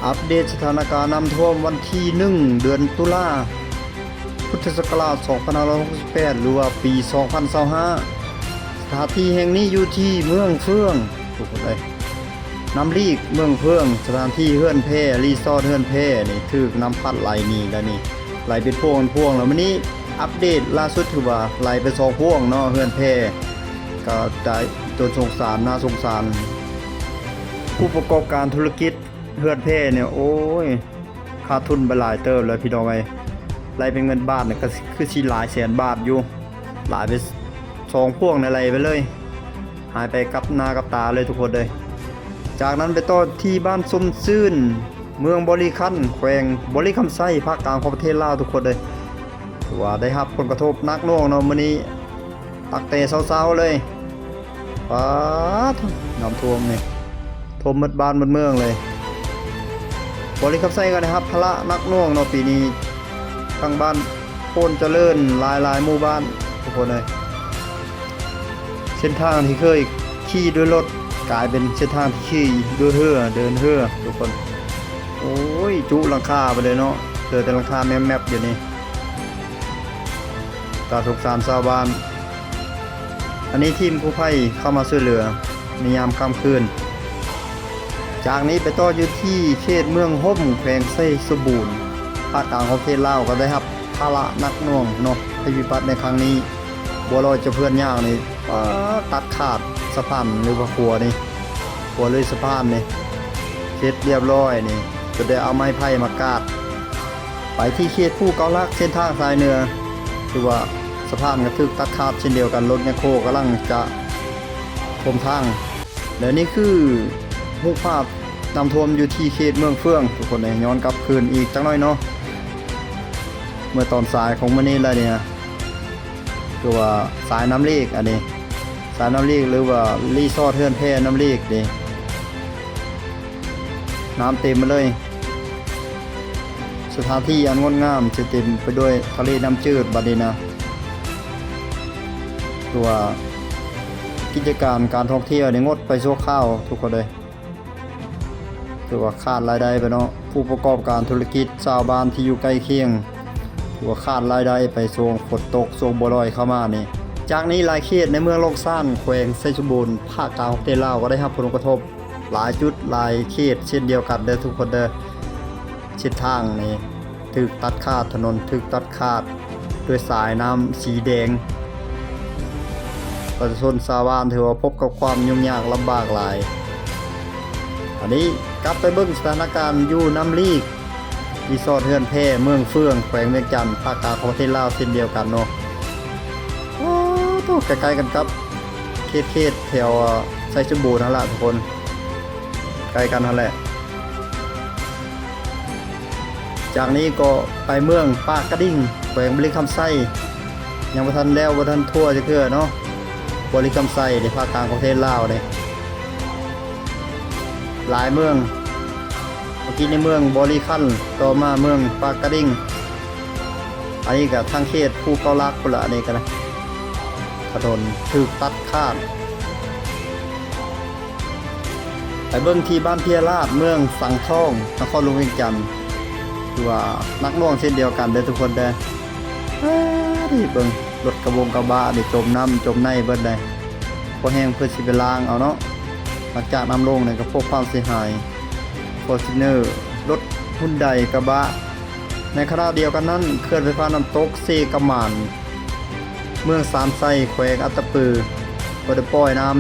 ອັບເດດສະຖານະການນ້ຳຖ້ວມວັນທີໜຶ່ງ ເດືອນຕຸລາ ພຸດທະສັກກະລາດສອງພັນຫ້າຮ້ອຍຫົກສິບແປດ ຫຼືວ່າປີສອງພັນຊາວຫ້າ ສະຖານທີ່ແຫ່ງນີ້ຢູ່ທີ່ເມືອງເຟືອງ ທຸກຄົນເອີຍ ນ້ຳລີກເມືອງເຟືອງ ສະຖານທີ່ເຮືອນແພ ຣີສອດເຮືອນແພນີ້ຖືກນ້ຳພັດໄຫຼໜີແລ້ວນີ້ ໄຫຼເປັນພວງເປັນພວງແລ້ວ. ມື້ນີ້ອັບເດດລ່າສຸດຄືວ່າໄຫຼໄປສອງພວງເນາະ ເຮືອນແພ ກໍໄດ້ຕົນສົງສານ ໜ້າສົງສານ ຜູ້ປະກອບການທຸລະກິດເຮືອນແພນີ້ ໂອ້ຍ ຂາດທຶນໄປຫຼາຍເຕີບແລ້ວພີ່ນ້ອງເອີຍ ໄລ່ເປັນເງິນບາດນີ້ກໍຄືຊິຫຼາຍແສນບາດຢູ່ ຫຼາຍໄປສອງພວງນີ້ ໄລ່ໄປເລີຍ ຫາຍໄປກັບໜ້າກັບຕາເລີຍທຸກຄົນເອີຍ. ຈາກນັ້ນໄປຕໍ່ທີ່ບ້ານຊົມຊື່ນ ເມືອງບໍລິຄັນ ແຂວງບໍລິຄຳໄຊ ພາກກາງຂອງປະເທດລາວ ທຸກຄົນເອີຍ ຖືວ່າໄດ້ຮັບຜົນກະທົບໜັກໜ່ວງເນາະ ມື້ນີ້ ຕັ້ງແຕ່ເຊົ້າໆເລີຍ ປາດ ນ້ຳຖ້ວມນີ້ ຖ້ວມໝົດບ້ານໝົດເມືອງເລີຍ. ບໍລິຄຳໄຊກໍໄດ້ຮັບພາລະໜັກໜ່ວງເນາະ ປີນີ້ ທັງບ້ານໂພນຈະເລີນ ຫຼາຍໆໝູ່ບ້ານ ທຸກຄົນເອີຍ ເສັ້ນທາງທີ່ເຄີຍຂີ່ດ້ວຍລົດ ກາຍເປັນເສັ້ນທາງທີ່ຂີ່ດ້ວຍເຮືອ ເດີນເຮືອ ທຸກຄົນ ໂອ້ຍ ຈຸຫຼັງຄາໄປເລີຍເນາະ ເຫຼືອແຕ່ຫຼັງຄາແມບໆຢູ່ນີ້. ຕາສົງສານຊາວບ້ານ ອັນນີ້ທີມກູ້ໄພເຂົ້າມາຊ່ວຍເຫຼືອໃນຍາມຄ່ຳຄືນ. ຈາກນີ້ໄປຕໍ່ຢູ່ທີ່ເຂດເມືອງຫົມ ແຂວງໄຊສົມບູນ ພາກກາງຂອງປະເທດລາວ ກໍໄດ້ຮັບພາລະໜັກໜ່ວງເນາະ ໄພພິບັດໃນຄັ້ງນີ້ ບົວລອຍຈະເພື່ອນຍາກນີ້ ປາ ຕັດຂາດສະພານ ຫຼືວ່າຂົວນີ້ ຂົວເລີຍສະພານນີ້ ເສັດລຽບລ້ອຍນີ້ ຈົນໄດ້ເອົາໄມ້ໄຜ່ມາກາດ. ໄປທີ່ເຂດພູເກົ້າຫຼັກ ເສັ້ນທາງສາຍເໜືອ ຖືວ່າສະພານກໍຖືກຕັດຂາດເຊັ່ນດຽວກັນ ລົດແມັກໂຄກຳລັງຈະຖົມທາງ. ແລະນີ້ຄືຮູບພາບນ້ຳຖ້ວມຢູ່ທີ່ເຂດເມືອງເຟືອງ ທຸກຄົນເອີຍ ຍ້ອນກັບຄືນອີກຈັກໜ້ອຍເນາະ ເມື່ອຕອນສາຍຂອງມື້ນີ້ແລ້ວນີ້ ຄືວ່າສາຍນ້ຳລີກ ອັນນີ້ສາຍນ້ຳລີກ ຫຼືວ່າຣີສອດເຮືອນແພນ້ຳລີກນີ້ ນ້ຳເຕັມມາເລີຍ ສະຖານທີ່ອັນງົດງາມຈະເຕັມໄປດ້ວຍທະເລນ້ຳຈືດບັດນີ້ນະ ຄືວ່າກິດຈະການການທ່ອງທ່ຽວນີ້ງົດໄປຊົ່ວຄາວ ທຸກຄົນເອີຍ ຖືວ່າຂາດລາຍໄດ້ໄປເນາະ ຜູ້ປະກອບການທຸລະກິດ ຊາວບ້ານທີ່ຢູ່ໃກ້ຄຽງ ຖືວ່າຂາດລາຍໄດ້ໄປ ຊ່ວງຝົນຕົກ ຊ່ວງບົວລອຍເຂົ້າມານີ້. ຈາກນີ້ຫຼາຍເຂດໃນເມືອງລ່ອງຊານ ແຂວງໄຊສົມບູນ ພາກກາງຂອງປະເທດລາວ ກໍໄດ້ຮັບຜົນກະທົບຫຼາຍຈຸດຫຼາຍເຂດເຊັ່ນດຽວກັນເດີທຸກຄົນເດີ ເສັ້ນທາງນີ້ຖືກຕັດຂາດ ຖະໜົນຖືກຕັດຂາດດ້ວຍສາຍນ້ຳສີແດງ ປະຊາຊົນຊາວບ້ານຖືວ່າພົບກັບຄວາມຫຍຸ້ງຍາກລຳບາກຫຼາຍ. ອັນນີ້ກັບໄປເບິ່ງສະຖານະການຢູ່ນ້ຳລີກ ຣີສອດເຮືອນແພ ເມືອງເຟືອງ ແຂວງວຽງຈັນ ພາກກາງຂອງປະເທດລາວເຊັ່ນດຽວກັນເນາະ. ໂອ້ໂຕ ໃກ້ໆກັນກັບເຂດ ເຂດແຖວໄຊສົມບູນຫັ້ນລະທຸກຄົນ ໃກ້ກັນຫັ້ນແຫຼະ. ຈາກນີ້ກໍໄປເມືອງປາກກະດິງ ແຂວງບໍລິຄຳໄຊ ຍັງບໍ່ທັນແລ້ວ ບໍ່ທັນທົ່ວຈັກເທື່ອເນາະ ບໍລິຄຳໄຊໃນພາກກາງຂອງປະເທດລາວເດ້ ຫຼາຍເມືອງ ເມື່ອກີ້ໃນເມືອງບໍລິຄັນ ຕໍ່ມາເມືອງປາກກະດິງ ອັນນີ້ກໍທາງເຂດພູເກົ້າຫຼັກພຸ້ນລະ ອັນນີ້ກໍນະ ຖະໜົນຖືກຕັດຂາດ. ໄປເບິ່ງທີ່ບ້ານເພຍລາດ ເມືອງສັງທອງ ນະຄອນຫຼວງວຽງຈັນ ຖືວ່າໜັກໜ່ວງເຊັ່ນດຽວກັນເດີທຸກຄົນເດີ. ເອີ ເບິ່ງລົດກະບົງກະບະນີ້ຈົມນ້ຳຈົມໃນເບິດເລີຍ ພໍແຮງເພິ່ນຊິໄປລ້າງເອົາເນາະ. ຫຼັງຈາກນ້ຳລົງນີ້ກໍພົບຄວາມເສຍຫາຍ ຟໍຈູນເນີ ລົດຮຸນໄດ ກະບະ. ໃນຂະນະດຽວກັນນັ້ນ ເຂື່ອນໄຟຟ້ານ້ຳຕົກເຊກະໝານ ເມືອງຊານໄຊ ແຂວງອັດຕະປື ກໍໄດ້ປ່ອຍນ້ຳ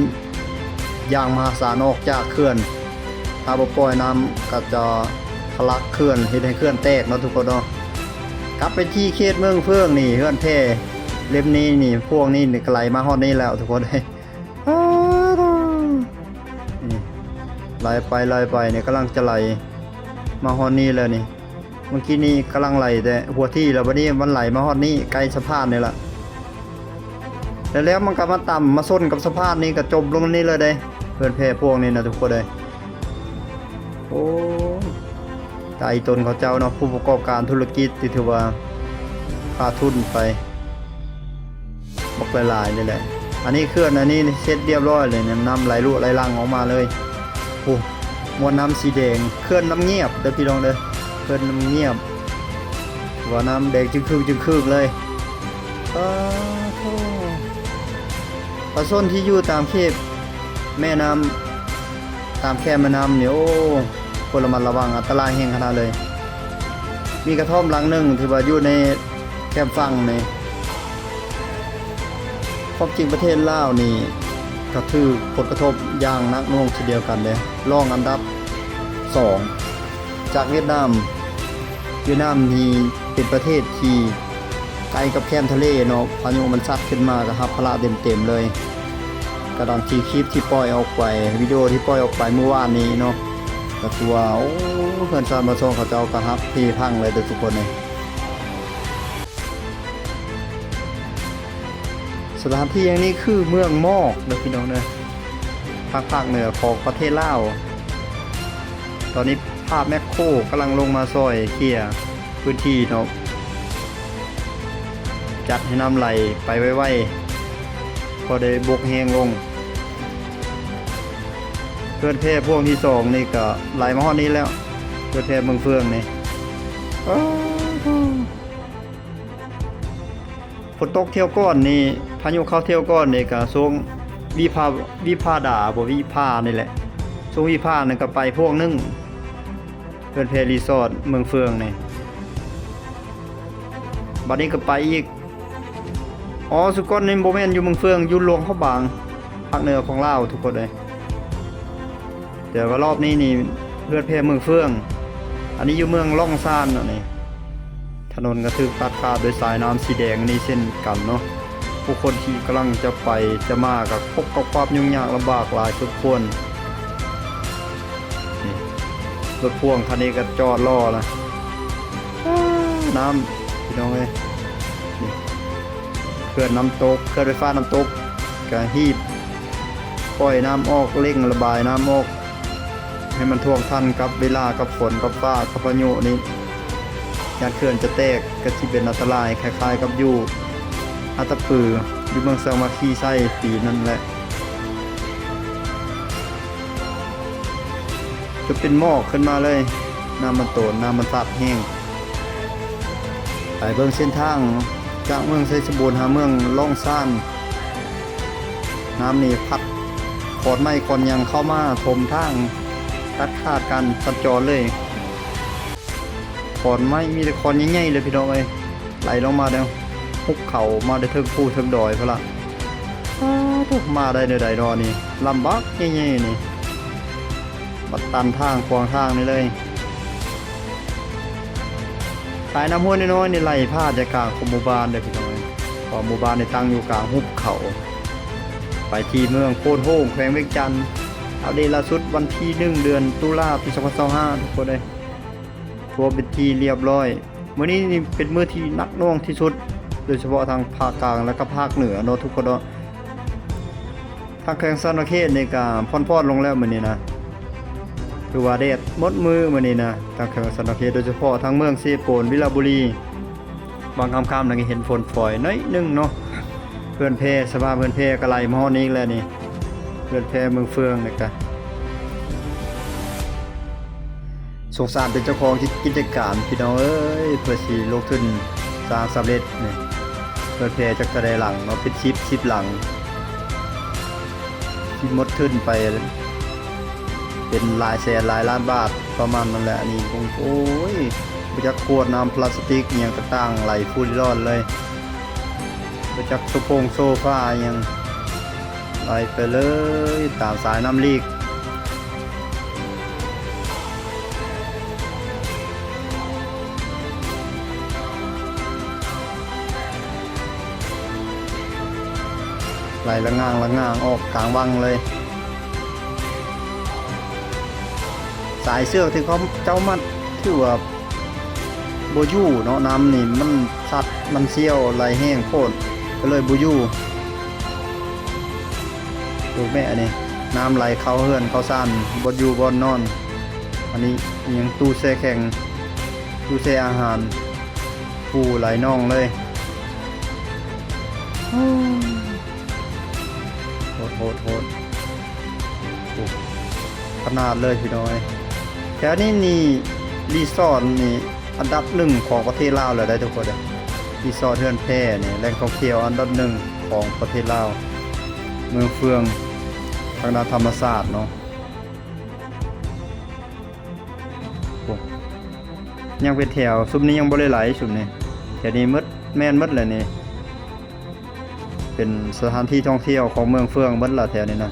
ຢ່າງມະຫາສານອອກຈາກເຂື່ອນ ຖ້າບໍ່ປ່ອຍນ້ຳກໍຈະທະລັກເຂື່ອນ ເຮັດໃຫ້ເຂື່ອນແຕກເນາະທຸກຄົນເນາະ. ກັບໄປທີ່ເຂດເມືອງເຟືອງນີ້ ເຮືອນແພເຫຼັ້ມນີ້ນີ້ ພວງນີ້ນີ້ກໍໄຫຼມາຮອດນີ້ແລ້ວທຸກຄົນເອີຍ. ນີ້ ໄຫຼໄປໄຫຼໄປນີ້ ກຳລັງຈະໄຫຼມາຮອດນີ້ແລ້ວນີ້. ເມື່ອກີ້ນີ້ກຳລັງໄຫຼແຕ່ຫົວທີແລ້ວ ບັດນີ້ມັນໄຫຼມາຮອດນີ້ ໃກ້ສະພານນີ້ລະ ແລ້ວ ແລ້ວມັນກໍມາຕຳມາຊົນກັບສະພານນີ້ ກໍຈົມລົງນີ້ເລີຍເດ້ ເຮືອນແພພວກນີ້ນະທຸກຄົນເອີຍ. ໂອ້ຍ ຕາອີຕົນເຂົາເຈົ້າເນາະ ຜູ້ປະກອບການທຸລະກິດທີ່ຖືວ່າຂາດທຶນໄປບັກຫຼາຍໆນີ້ແຫຼະ. ອັນນີ້ເຂື່ອນອັນນີ້ເສັດລຽບຮ້ອຍເລີຍ ນ້ຳໄຫຼລຸໄຫຼຫຼັ່ງອອກມາເລີຍ ໂອ້ ມວນນ້ຳສີແດງ ເຂື່ອນນ້ຳງຽບເດີພີ່ນ້ອງເດີ ເຂື່ອນນ້ຳງຽບ ວ່ານ້ຳແດງຈຶ່ງຄຶກຈຶ່ງຄຶກເລີຍ. ປາໂທ້ ປະຊາຊົນທີ່ຢູ່ຕາມເຂດແມ່ນ້ຳ ຕາມແຄມແມ່ນ້ຳນີ້ ໂອ້ ຄວນລະມັດລະວັງ ອັນຕະລາຍແຮງຂະໜາດເລີຍ. ມີກະທ່ອມຫຼັງໜຶ່ງທີ່ວ່າຢູ່ໃນແຄມຝັ່ງນີ້. ຄວາມຈິງປະເທດລາວນີ້ກະຖືກຜົນກະທົບຢ່າງໜັກໜ່ວງເຊັ່ນດຽວກັນເດ້ ລອງອັນດັບສອງຈາກຫວຽດນາມ. ຫວຽດນາມນີ້ເປັນປະເທດທີ່ໃກ້ກັບແຄມທະເລເນາະ ພາຍຸມັນຊັດຂຶ້ນມາກະຮັບພາລະເຕັມໆເລີຍ. ກະດັ່ງທີ່ຄລິບທີ່ປ່ອຍອອກໄປ ວິດີໂອທີ່ປ່ອຍອອກໄປມື້ວານນີ້ເນາະ ກະຖືວ່າ ໂອ້ ເຮືອນຊານບ້ານຊ່ອງເຂົາເຈົ້າກະຫັກເພພັງເລີຍເດີທຸກຄົນເອີຍ. ສະຖານທີ່ແຫ່ງນີ້ຄືເມືອງໝອກເດີພີ່ນ້ອງເດີ ທາງພາກເໜືອຂອງປະເທດລາວ. ຕອນນີ້ພາບແມັກໂຄກຳລັງລົງມາຊ່ອຍເຄຍພື້ນທີ່ເນາະ ຈັດໃຫ້ນ້ຳໄຫຼໄປໄວໆ ພໍໄດ້ບົກແຮງລົງ. ເຮືອນແພພວງທີສອງນີ້ກະໄຫຼມາຮອດນີ້ແລ້ວ ເຮືອນແພເມືອງເຟືອງນີ້. ຝົນຕົກທ່ຽວກ່ອນນີ້ ພາຍຸເຂົ້າທ່ຽວກ່ອນນີ້ກະຊ່ວງວິພາ ວິພາດາ ບໍ່ ວິພານີ້ແຫຼະ ຊ່ວງວິພານັ້ນກະໄປພວກໜຶ່ງ ເຮືອນແພຣີສອດເມືອງເຟືອງນີ້. ບັດນີ້ກະໄປອີກ ອໍ ສຸກ່ອນນີ້ບໍ່ແມ່ນຢູ່ເມືອງເຟືອງ ຢູ່ຫຼວງພະບາງ ພາກເໜືອຂອງລາວທຸກຄົນເອີຍ. ແຕ່ວ່າລອບນີ້ນີ້ເຮືອນແພເມືອງເຟືອງ ອັນນີ້ຢູ່ເມືອງລ່ອງຊານເນາະນີ້. ຖະໜົນກະຖືກຕັດຂາດໂດຍສາຍນ້ຳສີແດງນີ້ເຊັ່ນກັນເນາະ. ຜູ້ຄົນທີ່ກຳລັງຈະໄປຈະມາກະພົບກັບຄວາມຫຍຸ້ງຍາກລຳບາກຫຼາຍສົມຄວນ. ນີ້ ລົດພ່ວງຄັນນີ້ກະຈອດລໍລະ ອ້າ ນ້ຳ ພີ່ນ້ອງເອີຍ. ນີ້ ເຂື່ອນນ້ຳຕົກ ເຂື່ອນໄຟຟ້ານ້ຳຕົກ ກະຮີບປ່ອຍນ້ຳອອກ ເລັ່ງລະບາຍນ້ຳອອກ ໃຫ້ມັນທ່ວງທັນກັບເວລາ ກັບຝົນ ກັບຟ້າ ກັບພາຍຸນີ້. ຢ້ານເຂື່ອນຈະແຕກ ກະຊິເປັນອັນຕະລາຍ ຄ້າຍໆກັບຢູ່ອັດຕະປື ຢູ່ເມືອງສາມັກຄີໄຊປີນັ້ນແຫຼະ. ຈົນເປັນໝອກຂຶ້ນມາເລີຍ ນ້ຳມັນໂຕນ ນ້ຳມັນຊັດແຮງ. ໄປເບິ່ງເສັ້ນທາງຈາກເມືອງໄຊສົມບູນຫາເມືອງລ່ອງຊານ ນ້ຳນີ້ພັດຂອນໄມ້ຂອນຫຍັງເຂົ້າມາຖົມທາງ ຕັດຂາດການສັນຈອນເລີຍ. ຂອນໄມ້ ມີແຕ່ຂອນໃຫຍ່ໆເລີຍພີ່ນ້ອງເອີຍ ໄຫຼລົງມາແນວ ຮຸບເຂົາມາແຕ່ເທິງພູເທິງດອຍພຸ້ນລະ. ປາໂທ້ ມາໄດ້ແນວໃດເນາະນີ້ ລຳບາກໃຫຍ່ໆນີ້ ມາຕັນທາງຂວາງທາງນີ້ເລີຍ. ສາຍນ້ຳຫ້ວຍນ້ອຍໆນີ້ໄຫຼຜ່ານໃຈກາງຂອງໝູ່ບ້ານເດີພີ່ນ້ອງເອີຍ ເພາະວ່າໝູ່ບ້ານນີ້ຕັ້ງຢູ່ກາງຮຸບເຂົາ. ໄປທີ່ເມືອງໂພນໂຮງ ແຂວງວຽງຈັນ ອັບເດດລ່າສຸດວັນທີໜຶ່ງ ເດືອນຕຸລາ ປີສອງພັນຊາວຫ້າ ທຸກຄົນເອີຍ ຖ້ວມເປັນທີ່ລຽບຮ້ອຍ. ມື້ນີ້ນີ້ເປັນມື້ທີ່ໜັກໜ່ວງທີ່ສຸດ ໂດຍສະເພາະທາງພາກກາງ ແລະກະພາກເໜືອເນາະທຸກຄົນເນາະ. ທາງແຂວງສະຫວັນນະເຂດນີ້ກະຜ່ອນໆລົງແລ້ວມື້ນີ້ນະ ຖືວ່າແດດໝົດມື້ມື້ນີ້ນະ ທາງແຂວງສະຫວັນນະເຂດ ໂດຍສະເພາະທາງເມືອງເຊໂປນ ວິລະບູລີ ບາງຄຳຄຳນີ້ກະເຫັນຝົນຝອຍໜ້ອຍໜຶ່ງເນາະ. ເຮືອນແພ ສະພາບເຮືອນແພກະໄຫຼມາຮອດນີ້ອີກແລ້ວນີ້ ເຮືອນແພເມືອງເຟືອງນີ້ກະ ສົງສານເປັນເຈົ້າຂອງກິດຈະການພີ່ນ້ອງເອີຍ ເພື່ອຊິລົງທຶນສ້າງສຳເລັດນີ້ ເຮືອນແພຈັກເທົ່າໃດຫຼັງເນາະ ເປັນສິບ ສິບຫຼັງ ທີ່ໝົດທຶນໄປເປັນຫຼາຍແສນຫຼາຍລ້ານບາດປະມານນັ້ນແຫຼະ. ອັນນີ້ ໂອ້ຍ ບໍ່ຈັກຂວດນ້ຳພລາສຕິກອີ່ຫຍັງຕ່າງໆ ໄຫຼຟູລິລ່ອນເລີຍ ບໍ່ຈັກໂຊໂພງໂຊຟາອີ່ຫຍັງ ໄຫຼໄປເລີຍຕາມສາຍນ້ຳລີກ ໄຫຼລະງ່າງລະງ່າງອອກກາງວັງເລີຍ. ສາຍເຊືອກທີ່ເຂົາເຈົ້າມັດ ຖືວ່າ ບໍ່ຢູ່ເນາະ ນ້ຳນີ້ມັນຊັດມັນສ່ຽວໄຫຼແຮງໂພດ ກະເລີຍບໍ່ຢູ່. ເບິ່ງແມ້ ອັນນີ້ ນ້ຳໄຫຼເຂົ້າເຮືອນເຂົ້າຊານ ບ່ອນຢູ່ບ່ອນນອນ. ອັນນີ້ອີ່ຫຍັງ ຕູ້ແຊ່ແຂງ ຕູ້ແຊ່ອາຫານ ປູໄຫຼໜອງເລີຍ. ໂຫດ ໂຫດ ໂຫດ ໂອ້. ຂະໜາດເລີຍພີ່ນ້ອງເອີຍ. ແຖວນີ້ນີ້ ຣີສອດນີ້ອັນດັບໜຶ່ງຂອງປະເທດລາວແລ້ວໄດ໋ທຸກຄົນເດີ. ຣີສອດເຮືອນແພນີ້ແຫຼ່ງທ່ອງທ່ຽວອັນດັບໜຶ່ງຂອງປະເທດລາວ, ເມືອງເຟືອງ ທາງດ້ານທຳມະຊາດເນາະ. ໂອ້ ຍັງເປັນແຖວ, ຊຸມນີ້ຍັງບໍ່ໄດ້ໄຫຼຊຸມນີ້. ແຖວນີ້ໝົດ ແມ່ນໝົດແຫຼະນີ້. ເປັນສະຖານທີ່ທ່ອງທ່ຽວຂອງເມືອງເຟືອງເບິດລະແຖວນີ້ນະ.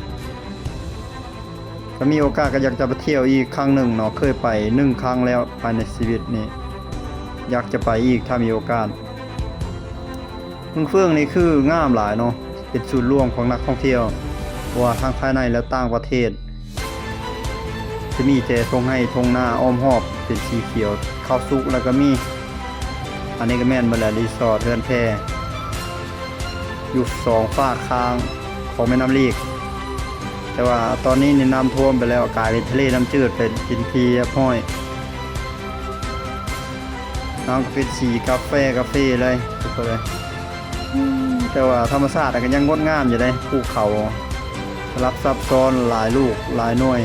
ຖ້າມີໂອກາດກໍຢາກຈະໄປທ່ຽວອີກຄັ້ງໜຶ່ງເນາະ, ເຄີຍໄປໜຶ່ງຄັ້ງແລ້ວພາຍໃນຊີວິດນີ້, ຢາກຈະໄປອີກຖ້າມີໂອກາດ. ເມືອງເຟືອງນີ້ຄືງາມຫຼາຍເນາະ, ເປັນສູນລວມຂອງນັກທ່ອງທ່ຽວ ບໍ່ວ່າທັງພາຍໃນ ແລະ ຕ່າງປະເທດ. ຈະມີແຕ່ທົ່ງໄຮ່ທົ່ງນາອ້ອມຮອບເປັນສີຂຽວ, ເຂົ້າສຸກແລ້ວກໍມີ. ອັນນີ້ກໍແມ່ນເບິດແຫຼະ, ຣີສອດເຮືອນແພຢູ່ສອງຟາກຂ້າງຂອງແມ່ນ້ຳລີກ, ແຕ່ວ່າຕອນນີ້ນີ້ນ້ຳຖ້ວມໄປແລ້ວ, ກາຍເປັນທະເລນ້ຳຈືດໄປເປັນທີ່ຮຽບຮ້ອຍ. ນ້ຳກໍເປັນສີກາແຟ ກາເຟເລີຍ ທຸກຄົນເອີຍ. ແຕ່ວ່າທຳມະຊາດກໍຍັງງົດງາມຢູ່ເດ້, ພູເຂົາສະຫຼັບຊັບຊ້ອນຫຼາຍລູກຫຼາຍໜ່ວຍ.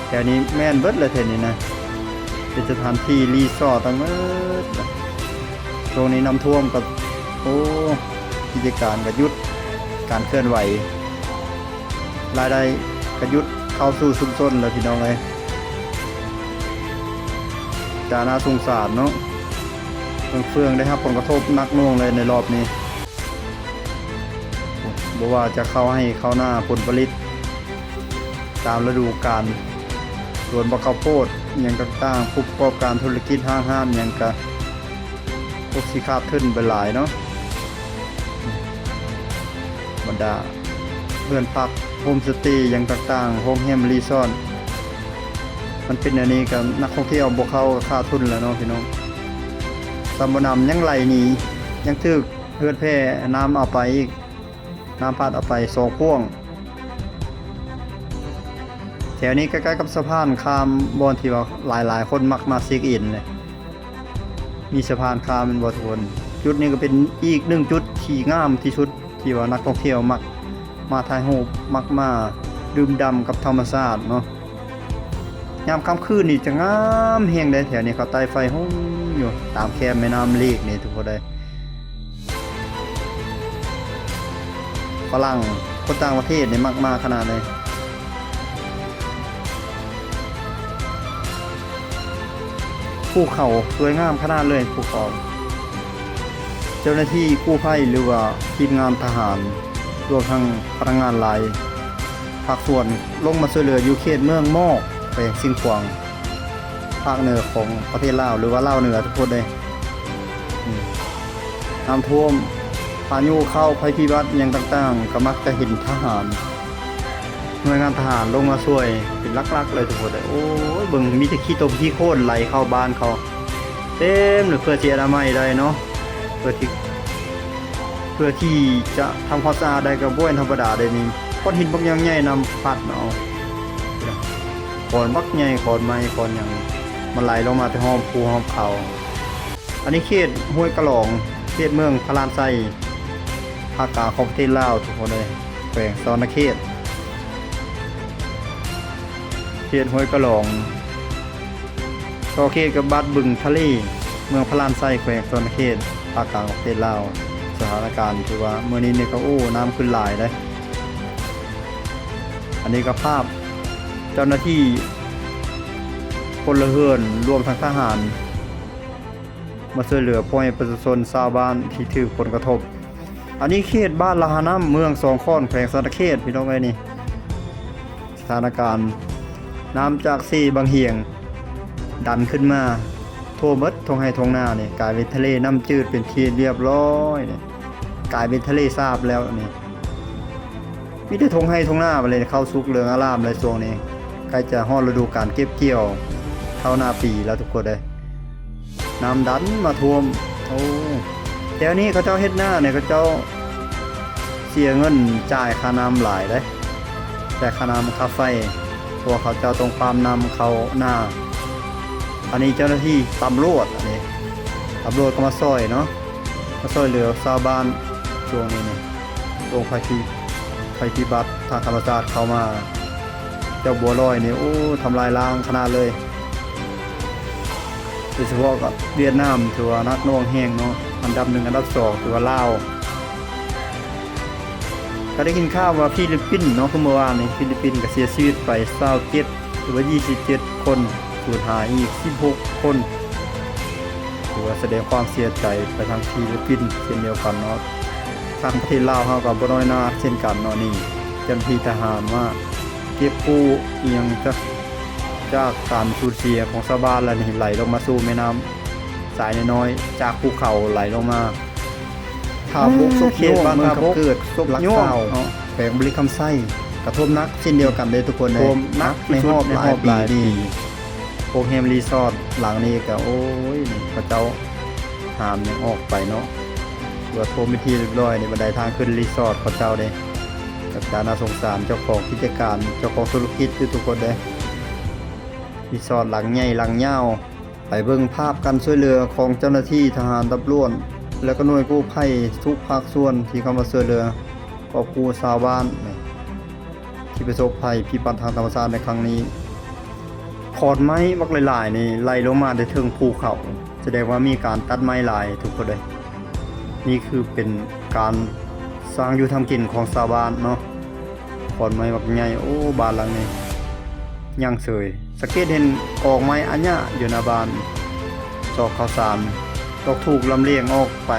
ແຖວນີ້ແມ່ນເບິດແຫຼະ ແຖວນີ້ນະ, ເປັນສະຖານທີ່ຣີສອດທັງໝົດ. ຊ່ວງນີ້ນ້ຳຖ້ວມກໍ ໂອ້ ກິດຈະການກໍຢຸດການເຄື່ອນໄຫວ. ລາຍໄດ້ກະຢຸດເຂົ້າສູ່ຊຸມຊົນແລ້ວພີ່ນ້ອງເອີຍ. ຕາໜ້າສົງສານເນາະ, ເມືອງເຟືອງໄດ້ຮັບຜົນກະທົບໜັກໜ່ວງເລີຍໃນລອບນີ້. ບໍ່ວ່າຈະເຂົ້າໄຮ່ເຂົ້ານາ, ຜົນຜະລິດຕາມລະດູການ, ສວນບັກເຂົ້າໂພດ ຫຍັງຕ່າງໆ, ຜູ້ປະກອບການທຸລະກິດ ຫ້າງຮ້ານຫຍັງກະ ໂອ ຊິຂາດທຶນໄປຫຼາຍເນາະ. ບັນດາເຮືອນພັກ ໂຮມສະເຕຫຍັງຕ່າງໆ, ໂຮງແຮມ ຣີສອດ, ມັນເປັນແນວນີ້ກໍນັກທ່ອງທ່ຽວບໍ່ເຂົ້າກໍຂາດທຶນແລ້ວເນາະພີ່ນ້ອງ. ຊຳບໍ່ນຳຍັງໄຫຼໜີ, ຍັງຖືກເຮືອນແພນ້ຳເອົາໄປອີກ, ນ້ຳພັດເອົາໄປສອງພວງ. ແຖວນີ້ໃກ້ໆກັບສະພານຂ້າມ ບ່ອນທີ່ວ່າຫຼາຍໆຄົນມັກມາເຊັກອິນເລີຍ. ມີສະພານຂ້າມແມ່ນບໍ່ທຸກຄົນ? ຈຸດນີ້ກໍເປັນອີກໜຶ່ງຈຸດທີ່ງາມທີ່ສຸດ ທີ່ວ່ານັກທ່ອງທ່ຽວມັກມາຖ່າຍຮູບ, ມັກມາດື່ມດ່ຳກັບທຳມະຊາດເນາະ. ຍາມຄ່ຳຄືນນີ້ຈະງາມແຮງເດ້, ແຖວນີ້ເຂົາໄຕ້ໄຟຮຸ່ງຢູ່ຕາມແຄມແມ່ນ້ຳລີກນີ້ທຸກຄົນເອີຍ. ຝຣັ່ງ ຄົນຕ່າງປະເທດນີ້ມັກມາຂະໜາດໃດ. ພູເຂົາສວຍງາມຂະໜາດເລີຍ, ພູເຂົາ. ເຈົ້າໜ້າທີ່ກູ້ໄພ ຫຼືວ່າທີມງານທະຫານ ລວມທັງພະນັກງານຫຼາຍພາກສ່ວນ ລົງມາຊ່ວຍເຫຼືອຢູ່ເຂດເມືອງໝອກ ແຂວງຊຽງຂວາງ ພາກເໜືອຂອງປະເທດລາວ ຫຼືວ່າລາວເໜືອທຸກຄົນເດ້. ນ້ຳຖ້ວມ, ພາຍຸເຂົ້າ, ໄພພິບັດຫຍັງຕ່າງໆ ກໍມັກຈະເຫັນທະຫານ, ໜ່ວຍງານທະຫານລົງມາຊ່ວຍເປັນຫຼັກໆເລີຍທຸກຄົນເດ້. ໂອ້ຍ ເບິ່ງ ມີແຕ່ຂີ້ຕົມຂີ້ໂຄນໄຫຼເຂົ້າບ້ານເຂົາເຕັມເລີຍ, ເພື່ອຊິອະນາໄມໄດ້ເນາະ, ເພື່ອທີ່ ເພື່ອທີ່ຈະທຳຄວາມສະອາດໄດ້ກໍບໍ່ແມ່ນທຳມະດາເດ້ນີ້. ກ້ອນຫີນບັກຢ່າງໃຫຍ່ນຳພັດເອົາ, ຂອນບັກໃຫຍ່, ຂອນໄມ້, ຂອນຫຍັງ, ມັນໄຫຼລົງມາແຕ່ຮອບພູຮອບເຂົາ. ອັນນີ້ເຂດຫ້ວຍກະຫຼອງ, ເຂດເມືອງພະລານໄຊ, ພາກກາງຂອງປະເທດລາວທຸກຄົນເອີຍ, ແຂວງສະຫວັນນະເຂດ. ເຂດຫ້ວຍກະຫຼອງ ຕໍ່ເຂດກັບບ້ານບຶງທະເລ, ເມືອງພະລານໄຊ, ແຂວງສະຫວັນນະເຂດ, ພາກກາງຂອງປະເທດລາວ. ສະຖານະການຖືວ່າມື້ນີ້ນີ້ກໍ ໂອ້ ນ້ຳຂຶ້ນຫຼາຍເດ້. ອັນນີ້ກໍພາບເຈົ້າໜ້າທີ່ພົນລະເຮືອນ ລວມທັງທະຫານ ມາຊ່ວຍເຫຼືອພໍ່ແມ່ປະຊາຊົນຊາວບ້ານທີ່ຖືກຜົນກະທົບ. ອັນນີ້ເຂດບ້ານລະຫານ້ຳ ເມືອງສອງຄອນ ແຂວງສະຫວັນນະເຂດ ພີ່ນ້ອງເອີຍນີ້. ສະຖານະການ ນ້ຳຈາກເຊບັງຫຽງດັນຂຶ້ນມາ ຖ້ວມເບິດທົ່ງໄຮ່ທົ່ງນານີ້ ກາຍເປັນທະເລນ້ຳຈືດເປັນທີ່ຮຽບຮ້ອຍນີ້ ກາຍເປັນທະເລສາບແລ້ວນີ້. ມີແຕ່ທົ່ງໄຮ່ທົ່ງນາບາດນີ້ ເຂົ້າສຸກເຫຼືອງອາລາມແລ້ວຊ່ວງນີ້ ໃກ້ຈະຮອດລະດູການເກັບກ່ຽວເຂົ້ານາປີແລ້ວທຸກຄົນເອີຍ. ນ້ຳດັນມາຖ້ວມ. ໂອ້ ແຖວນີ້ເຂົາເຈົ້າເຮັດນານີ້ ເຂົາເຈົ້າເສຍເງິນຈ່າຍຄ່ານ້ຳຫຼາຍເດ້, ຈ່າຍຄ່ານ້ຳຄ່າໄຟ ເພາະວ່າເຂົາເຈົ້າຕ້ອງປ້ຳນ້ຳເຂົ້ານາ. ອັນນີ້ເຈົ້າໜ້າທີ່ຕຳຫຼວດ, ອັນນີ້ຕຳຫຼວດກໍມາຊ່ອຍເນາະ, ມາຊ່ອຍເຫຼືອຊາວບ້ານຊ່ວງນີ້ນີ້ ຊ່ວງໄພພິ ໄພ ໄພພິບັດທາງທຳມະຊາດເຂົ້າມາ ເຈົ້າບົວລອຍນີ້ ໂອ້ ທຳລາຍລ້າງຂະໜາດເລີຍ. ໂດຍສະເພາະກັບຫວຽດນາມ ຖືວ່າໜັກໜ່ວງແຮງເນາະ, ອັນດັບໜຶ່ງ ອັນດັບສອງ ຖືວ່າລາວ. ກໍໄດ້ຍິນຂ່າວວ່າຟີລິບປິນເນາະ ຄືເມື່ອວານນີ້ ຟີລິບປິນກໍເສຍຊີວິດໄປ ຊາວເຈັດ ຫຼືວ່າ ຊາວເຈັດຄົນ, ສູນຫາຍອີກ ສິບຫົກຄົນ. ຖືວ່າສະແດງຄວາມເສຍໃຈໄປທາງຟີລິບປິນເຊັ່ນດຽວກັນເນາະ. ທາງປະເທດລາວເຮົາກໍບໍ່ນ້ອຍໜ້າເຊັ່ນກັນເນາະ. ນີ້ເຈົ້າໜ້າທີ່ທະຫານມາເກັບກູ້ອີ່ຫຍັງຈາກ ຈາກການສູນເສຍຂອງຊາວບ້ານ ແລ້ວນີ້ໄຫຼລົງມາສູ່ແມ່ນ້ຳສາຍນ້ອຍໆ ຈາກພູເຂົາໄຫຼລົງມາ. ທ່າບຸກສົບໂຍງ ເມືອງຄຳເກີດ ຫຼັກຊາວເນາະ ແຂວງບໍລິຄຳໄຊ ກະຖ້ວມໜັກເຊັ່ນດຽວກັນເດ້ທຸກຄົນເອີຍ. ຖ້ວມໜັກໃນຮອບຫຼາຍປີນີ້. ໂຮງແຮມຣີສອດຫຼັງນີ້ກະ ໂອ້ຍ ເຂົາເຈົ້າຫາມຍັງອອກໄປເນາະ. ຖືວ່າຖ້ວມເປັນທີ່ຮຽບຮ້ອຍໃນບັນໄດທາງຂຶ້ນຣີສອດເຂົາເຈົ້າເດ້ ກໍໜ້າສົງສານເຈົ້າຂອງກິດຈະການ ເຈົ້າຂອງທຸລະກິດຢູ່ທຸກຄົນເດ້. ຣີສອດຫຼັງໃຫຍ່ຫຼັງຍາວ. ໄປເບິ່ງພາບການຊ່ວຍເຫຼືອຂອງເຈົ້າໜ້າທີ່ທະຫານ ຕຳຫຼວດ ແລະ ກໍໜ່ວຍກູ້ໄພທຸກພາກສ່ວນທີ່ເຂົ້າມາຊ່ວຍເຫຼືອກອບກູ້ຊາວບ້ານທີ່ປະສົບໄພພິບັດທາງທຳມະຊາດໃນຄັ້ງນີ້. ຂອນໄມ້ບັກຫຼາຍໆນີ້ໄຫຼລົງມາແຕ່ເທິງພູເຂົາ ສະແດງວ່າມີການຕັດໄມ້ຫຼາຍທຸກຄົນເອີຍ. ນີ້ຄືເປັນການສ້າງຢູ່ທຳກິນຂອງຊາວບ້ານເນາະ. ຂອນໄມ້ບັກໃຫຍ່ ໂອ້ ບ້ານຫຼັງນີ້ຍັງເສີຍ. ສັງເກດເຫັນກອງໄມ້ອາຍະຢູ່ໜ້າບ້ານ ຊອກເຂົ້າສານ ຕ້ອງຖືກລຳລຽງອອກໄປ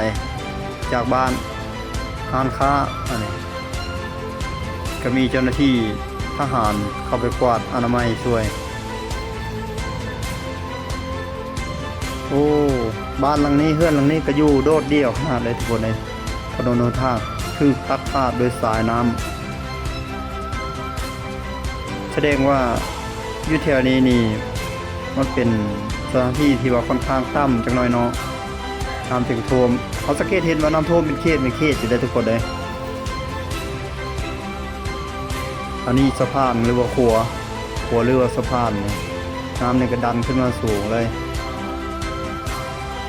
ຈາກບ້ານ ຮ້ານຄ້າ. ອັນນີ້ກໍມີເຈົ້າໜ້າທີ່ທະຫານເຂົ້າໄປກວາດອະນາໄມຊ່ວຍ. ໂອ້ ບ້ານຫຼັງນີ້ ເຮືອນຫຼັງນີ້ກໍຢູ່ໂດດດ່ຽວຂະໜາດເລີຍທຸກຄົນເອີຍ. ຖະໜົນຫົນທາງຖືກຕັດຂາດໂດຍສາຍນ້ຳ. ສະແດງວ່າຢູ່ແຖວນີ້ນີ້ ມັນເປັນສະຖານທີ່ທີ່ວ່າຂ້ອນຂ້າງຕ່ຳຈັກໜ້ອຍເນາະ, ນ້ຳຈຶ່ງຖ້ວມ. ເຮົາສັງເກດເຫັນວ່ານ້ຳຖ້ວມເປັນເຂດເປັນເຂດຢູ່ເດ້ທຸກຄົນເດ້. ອັນນີ້ສະພານ ຫຼືວ່າຂົວ ຂົວ ຫຼືວ່າສະພານນີ້ ນ້ຳນີ້ກໍດັນຂຶ້ນມາສູງເລີຍ.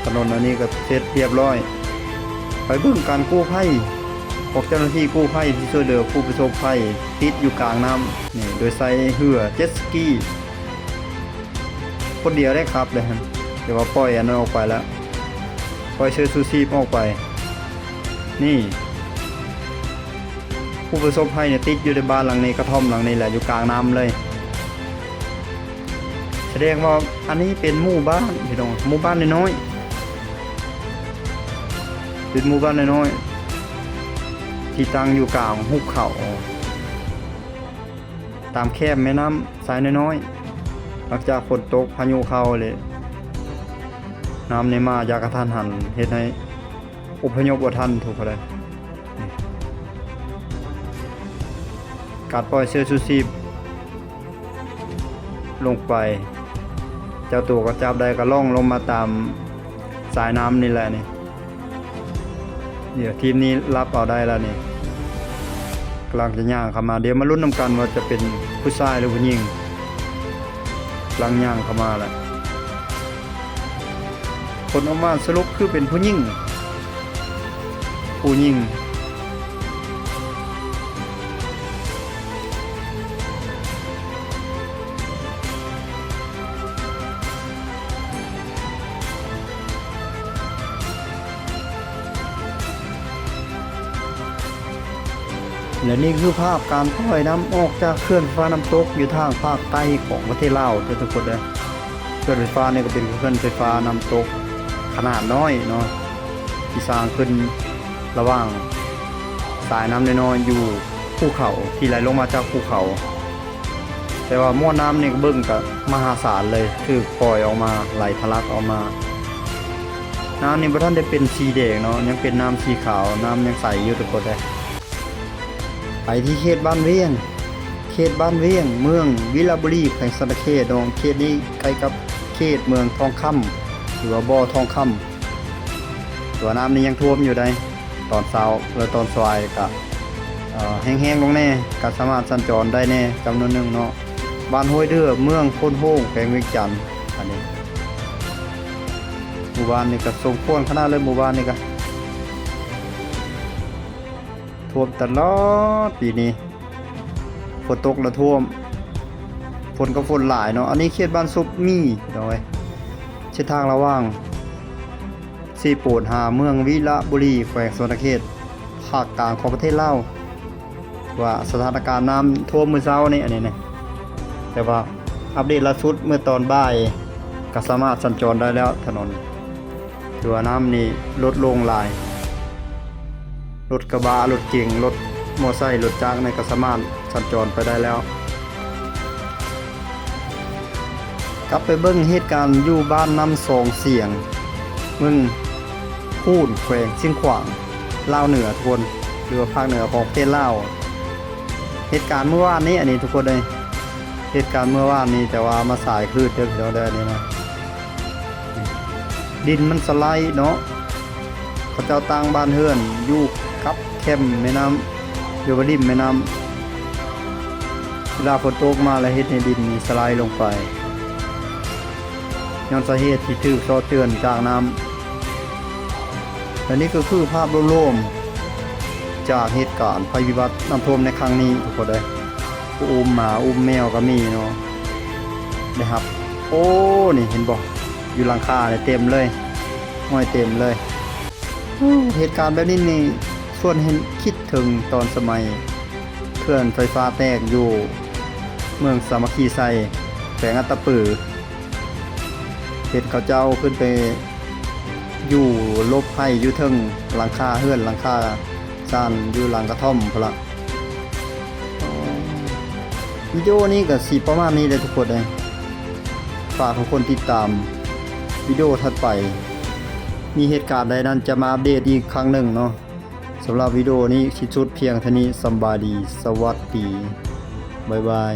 ຖະໜົນອັນນີ້ກໍເສັດຮຽບຮ້ອຍ. ໄປເບິ່ງການກູ້ໄພ ພວກເຈົ້າໜ້າທີ່ກູ້ໄພທີ່ຊ່ວຍເຫຼືອຜູ້ປະສົບໄພ ຕິດຢູ່ກາງນ້ຳນີ້ ໂດຍໃຊ້ເຮືອເຈັດສະກີ ຄົນດຽວໄດ້ຂັບເລີຍຫັ້ນ. ແຕ່ວ່າປ່ອຍອັນນັ້ນອອກໄປແລ້ວ ປ່ອຍເສື້ອຊູຊີບອອກໄປ. ນີ້ ຜູ້ປະສົບໄພນີ້ຕິດຢູ່ໃນບ້ານຫຼັງນີ້ ກະທ່ອມຫຼັງນີ້ແຫຼະ ຢູ່ກາງນ້ຳເລີຍ. ສະແດງວ່າອັນນີ້ເປັນໝູ່ບ້ານພີ່ນ້ອງ ໝູ່ບ້ານນ້ອຍໆ ເປັນໝູ່ບ້ານນ້ອຍໆ ທີ່ຕັ້ງຢູ່ກາງຫຸບເຂົາ ຕາມແຄມແມ່ນ້ຳສາຍນ້ອຍໆ. ຫຼັງຈາກຝົນຕົກພາຍຸເຂົ້າເລີຍ ນ້ຳນີ້ມາຢ່າງກະທັນຫັນ ເຮັດໃຫ້ ອົບພະຍົບບໍ່ທັນ ຖືກເທົ່າໃດ. ການປ່ອຍເສື້ອຊູຊີບລົງໄປ ເຈົ້າຕົວກໍຈັບໄດ້ ກໍລ່ອງລົງມາຕາມສາຍນ້ຳນີ້ແຫຼະນີ້. ດຽວທີມນີ້ລັບເອົາໄດ້ແລ້ວນີ້ ກຳລັງຈະຍ່າງເຂົ້າມາ. ດຽວມາລຸ້ນນຳກັນວ່າຈະເປັນຜູ້ຊາຍ ຫຼື ຜູ້ຍິງ ກຳລັງຍ່າງເຂົ້າມາແລ້ວ. ຜົນອອກມາສະຫຼຸບຄືເປັນຜູ້ຍິງ ຜູ້ຍິງ. ແລະ ນີ້ຄືພາບການປ່ອຍນ້ຳອອກຈາກເຂື່ອນໄຟຟ້ານ້ຳຕົກຢູ່ທາງພາກໃຕ້ຂອງປະເທດລາວເດີທຸກຄົນເດີ. ເຂື່ອນໄຟຟ້ານີ້ກໍເປັນເຂື່ອນໄຟຟ້ານ້ຳຕົກຂະໜາດນ້ອຍເນາະ ທີ່ສ້າງຂຶ້ນລະຫວ່າງສາຍນ້ຳນ້ອຍໆຢູ່ພູເຂົາ ທີ່ໄຫຼລົງມາຈາກພູເຂົາ. ແຕ່ວ່າມວນນ້ຳນີ້ເບິ່ງກະມະຫາສານເລີຍ ຖືກປ່ອຍອອກມາ ໄຫຼທະລັກອອກມາ. ນ້ຳນີ້ບໍ່ທັນໄດ້ເປັນສີແດງເນາະ ຍັງເປັນນ້ຳສີຂາວ ນ້ຳຍັງໃສຢູ່ທຸກຄົນເດີ. ໄປທີ່ເຂດບ້ານວຽງ ເຂດບ້ານວຽງ ເມືອງວິລະບູລີ ແຂວງສະຫວັນນະເຂດເນາະ. ເຂດນີ້ໃກ້ກັບເຂດເມືອງທອງຄຳ ຫຼືວ່າບໍ່ທອງຄຳ. ແຕ່ວ່ານ້ຳນີ້ຍັງຖ້ວມຢູ່ໃດ໋ ຕອນເຊົ້າ ແລະ ຕອນສວາຍກະ ເອີ ແຫ້ງໆລົງແດ່ ກະສາມາດສັນຈອນໄດ້ແດ່ຈຳນວນໜຶ່ງເນາະ. ບ້ານຫ້ວຍເດື່ອ ເມືອງໂພນໂຮງ ແຂວງວຽງຈັນ. ອັນນີ້ ໝູ່ບ້ານນີ້ກະສົມຄວນຂະໜາດເລີຍ ໝູ່ບ້ານນີ້ກະ ຖ້ວມຕະຫຼອດປີນີ້ ຝົນຕົກລະຖ້ວມ ຝົນກໍຝົນຫຼາຍເນາະ. ອັນນີ້ເຂດບ້ານສົບໝີ່ ພີ່ນ້ອງເອີຍ ເສັ້ນທາງລະຫວ່າງເຊໂປນຫາເມືອງວິລະບູລີ ແຂວງສະຫວັນນະເຂດ ພາກກາງຂອງປະເທດລາວ. ວ່າສະຖານະການນ້ຳຖ້ວມມື້ເຊົ້ານີ້ ອັນນີ້ນະ ແຕ່ວ່າອັບເດດລ່າສຸດເມື່ອຕອນບ່າຍ ກໍສາມາດສັນຈອນໄດ້ແລ້ວຖະໜົນ. ຖືວ່ານ້ຳນີ້ລົດລົງຫຼາຍ ລົດກະບະ ລົດເກັງ ລົດມໍໄຊ ລົດຈັກນີ້ກໍສາມາດສັນຈອນໄປໄດ້ແລ້ວ. ກັບໄປເບິ່ງເຫດການຢູ່ບ້ານນ້ຳຊອງສຽງ ເມືອງຄູນ ແຂວງຊຽງຂວາງ ລາວເໜືອທຸກຄົນ ຫຼືວ່າພາກເໜືອຂອງປະເທດລາວ. ເຫດການມື້ວານນີ້ ອັນນີ້ທຸກຄົນເອີຍ ເຫດການມື້ວານນີ້ ແຕ່ວ່າມາສາຍຄືນເດີພີ່ນ້ອງເດີ ອັນນີ້ນະ ດິນມັນສະໄລເນາະ. ເຂົາເຈົ້າຕັ້ງບ້ານເຮືອນຢູ່ກັບແຄມແມ່ນ້ຳ ຫຼືວ່າລິມແມ່ນ້ຳ ເວລາຝົນຕົກມາແລ້ວເຮັດໃຫ້ດິນນີ້ສະໄລລົງໄປ ຍ້ອນສາເຫດທີ່ຖືກຊອກເຈື່ອນຈາກນ້ຳ. ແລະນີ້ກໍຄືພາບລວມໆຈາກເຫດການໄພພິບັດນ້ຳຖ້ວມໃນຄັ້ງນີ້ທຸກຄົນເອີຍ. ຜູ້ອຸ້ມໝາອຸ້ມແມວກໍມີເນາະ ໄດ້ຮັບ. ໂອ້ ນີ້ເຫັນບໍ່ ຢູ່ຫຼັງຄານີ້ເຕັມເລີຍ ຫ້ອຍເຕັມເລີຍ. ເຫດການແບບນີ້ນີ້ ຊວນໃຫ້ຄິດເຖິງຕອນສະໄໝເຂື່ອນໄຟຟ້າແຕກຢູ່ເມືອງສາມັກຄີໄຊ ແຂວງອັດຕະປື ເຫັນເຂົາເຈົ້າຂຶ້ນໄປຢູ່ຫຼົບໄພຢູ່ເທິງຫຼັງຄາເຮືອນ ຫຼັງຄາຊານ ຢູ່ຫຼັງກະທ່ອມພຸ້ນລະ. ວິດີໂອນີ້ກໍຊິປະມານນີ້ແຫຼະທຸກຄົນເອີຍ. ຝາກທຸກຄົນຕິດຕາມວິດີໂອຖັດໄປ ມີເຫດການໃດນັ້ນຈະມາອັບເດດອີກຄັ້ງໜຶ່ງເນາະ. ສຳລັບວິດີໂອນີ້ສິ້ນສຸດພຽງເທົ່ານີ້. ສຳບາຍດີ ສະຫວັດດີ ບາຍບາຍ.